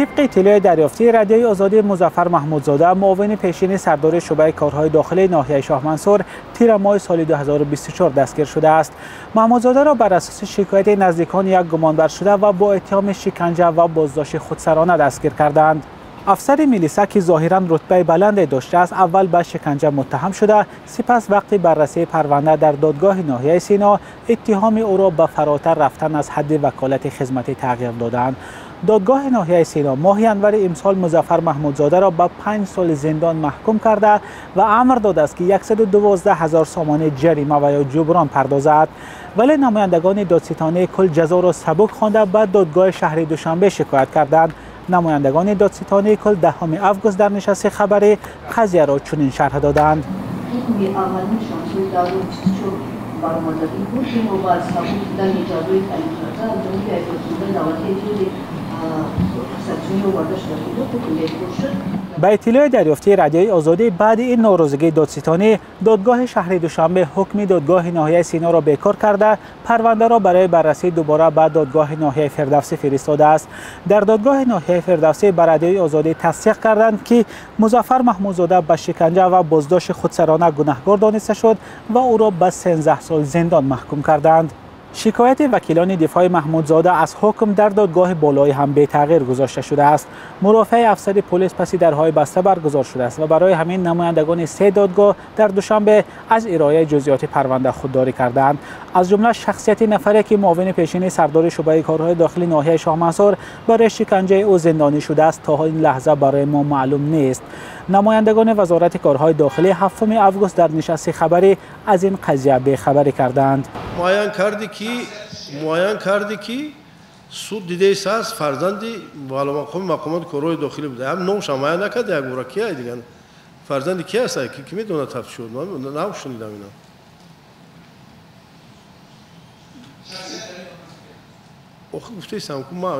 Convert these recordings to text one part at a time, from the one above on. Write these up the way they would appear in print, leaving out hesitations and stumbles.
Тибқи иттилои дарёфтии Радиои Озодӣ, Музаффар Маҳмудзода, муовини пешини сардори шӯъбаи корҳои дохилии ноҳияи Шоҳмансур, тирамоҳи соли 2024 дастгир шудааст. Маҳмудзодаро бар асоси шикояти наздикони як гумонбар шуда ва бо иттиҳоми шиканҷа ва боздошти худсарона дастгир карданд. Афсари милиса, ки зоҳиран рутбаи баланде доштааст, аввал ба шиканҷа муттаҳам шуда, сипас вақти баррасии парванда дар додгоҳи ноҳияи Сино иттиҳоми ӯро ба фаротар рафтан аз ҳадди ваколати хизматӣ тағйир доданд. Додгоҳи ноҳияи Сино моҳи январи имсол Музаффар Маҳмудзодаро ба 5 соли зиндон маҳкум карда ва амр додааст, ки 112 ҳазор сомонӣ ҷарима ва ё ҷуброн пардозад. Вале намояндагони додситонии кул ҷазоро сабук хонда ба додгоҳи шаҳри Душанбе шикоят карданд. Намояндагони додситонии кул 10 август дар нишасти хабарӣ қазияро чунин шарҳ доданд. Ҳукми аввалиншон соли 2024 баромадагӣ буд, ки мо ба сабук дидани ҷазои таъиншуда аз ҷониби Айбдоркунандаи давлатии иттиҳоди кассатсионӣ оварда шуда буд, ҳукм бекор шуд. Ба иттилои дарёфтии Радиои Озодӣ, баъди ин норозигии додситонӣ, додгоҳи шаҳри Душанбе ҳукми додгоҳи ноҳияи Синоро бекор карда, парвандаро барои баррасии дубора ба додгоҳи ноҳияи Фирдавсӣ фиристодааст. Дар додгоҳи ноҳияи Фирдавсӣ ба Радиои Озодӣ тасдиқ карданд, ки Музаффар Маҳмудзода ба шиканҷа ва боздошти худсарона гунаҳгор дониста шуд ва ӯро ба 13 сол зиндон маҳкум карданд. Шикояти вакилони дифои Маҳмудзода аз ҳукм дар додгоҳи болоӣ ҳам бетағйир гузошта шудааст. Мурофиаи афсари полис паси дарҳои баста баргузор шудааст ва барои ҳамин намояндагони 3 додгоҳ дар Душанбе аз ироаи ҷузъиёти парванда худдорӣ карданд. Аз ҷумла шахсияти нафаре, ки муовини пешини сардори шӯъбаи корҳои дохилии ноҳияи Шоҳмансур барои шиканҷаи ӯ зиндонӣ шудааст, то ин лаҳза барои мо маълум нест. Намояндагони Вазорати корҳои дохилӣ 7 август дар нишасти хабарӣ аз ин қазия бехабарӣ карданд. Муайян карди, ки суд дидааст аст фарзанди валамақоми мақомоти корҳои дохилӣ буда. Ҳам номша муайян накард, як бора ки ай диган фарзанди ки аст, ки медонад тафтиш шуд. Нашунидам ина. Охи гуфтаистам, ку ма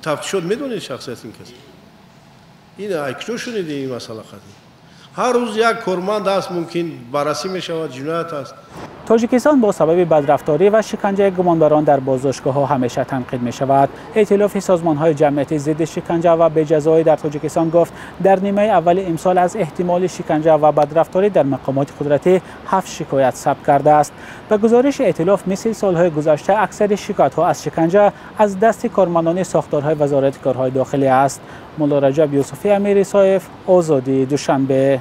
тафтишот медонед шахсияти ин кас? Ин ай куҷо шуниди ин масъала қадим? Ҳар рӯз як корманд аст, мумкин баррасӣ мешавад, ҷиноят аст. Тоҷикистон бо сабаби бадрафторӣ ва шиканҷаи гумонбарон дар боздоштгоҳҳо ҳамеша танқид мешавад. Эътилофи созмонҳои ҷамъиятӣ зидди шиканҷа ва беҷазоӣ дар Тоҷикистон гуфт, дар нимаи аввали имсол аз эҳтимоли шиканҷа ва бадрафторӣ дар мақомоти қудратӣ 7 шикоят сабт кардааст. Ба гузориши эътилоф, мисли солҳои гузашта аксари шикоятҳо аз шиканҷа аз дасти кормандони сохторҳои Вазорати корҳои дохилӣ аст. Мулло Раҷаб Юсуфӣ, Амир Исоев, Озодӣ, Душанбе.